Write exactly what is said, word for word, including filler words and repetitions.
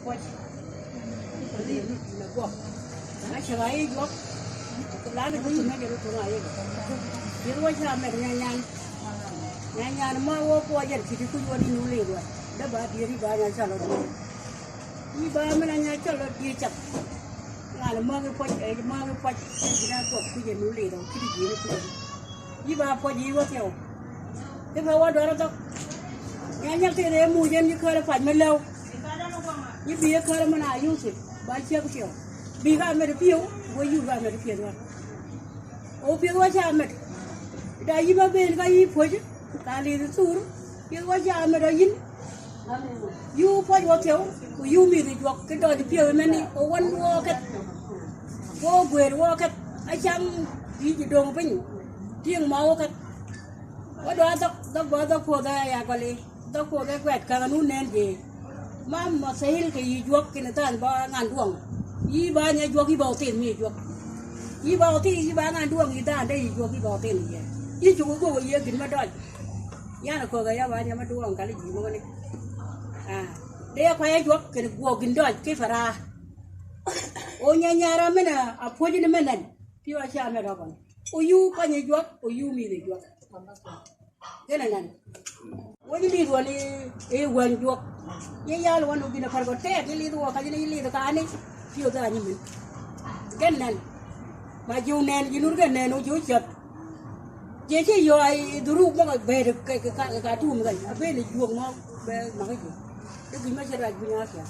Pwøj. Ni, ni gwøg. Nga ceg-a yi jwøk. Lani ko tume jelo tume aye. Yel wa ca med nyanyan. Nyanyan ma wo pwøj er kiti kuj wa ni nu lidh wa. De ba dyeri ba nya calo. Yi ba men a nya calo dye cak. Ngan magi pwøj, eh, magi pwøj. Gina gwøg kuj e nu lidh wa. Kiti gini kuj. Yi ba pwøj yi wa thyew. Ti ba wa dwar dhøg. Nya nyal ti ne mu jen yi kare pwøj me lew. Yi bï ye kare men a Yusuf, ba cyäg pyëw. Bï ka med pyëw, wa yï ka med pyëth wa. O pyëth wa ca med. Da yï ma ben ka yï pwöc, ka lidh thur, pyëth wa ca med a yïn. Yï pwøc wa thyew, ku yï mïdhi jwøk, ki døj pyëw meni, o wan wø keth. Wø gwëd wø keth, a cam yï ji döng piny. Tyëng ma wø keth. Wa dwa dhøg, dhøg ba dhøg pwödh a ya gøli. Dhøg pwødh e gwed kang nu nen je. Ma masahil ke yi jwøk kini dhan ba ngan dwøng. Yi ba nya jwøk yi ba othin mi jwøk. Yi ba othin yi ba ngan dwøng yi dhan de yi jwøk yi ba othin yi. Yi cuku gwøg yi gin ma døj. Yan a kögg-a ya ba nya ma dwøng kali ji møgø ni. Ah. De ya kwa ya jwøk kini gwøg gin døj ki fara. O nya nyara mena a pwøj ni menen. Pyëw a ca me røgøn. O yu pany yi jwøk, o yu mïdhi jwøk. Gene nen. Wëny lidh wani e wëny jwøk. Yi yal wan ogin a kar gø teg, yi lidh wø kajin yi lidh kani. Pyëw dha nyimin. Gene nen. Ma jiw nen, yi nur gene nen, o jiw ceth. Je ci yø ay dhuruk møg a bed ke, ke, ke, ke tum gani. A bed ni jwøk møg, be, magi ji. Di gin ma ci raj bunya kya.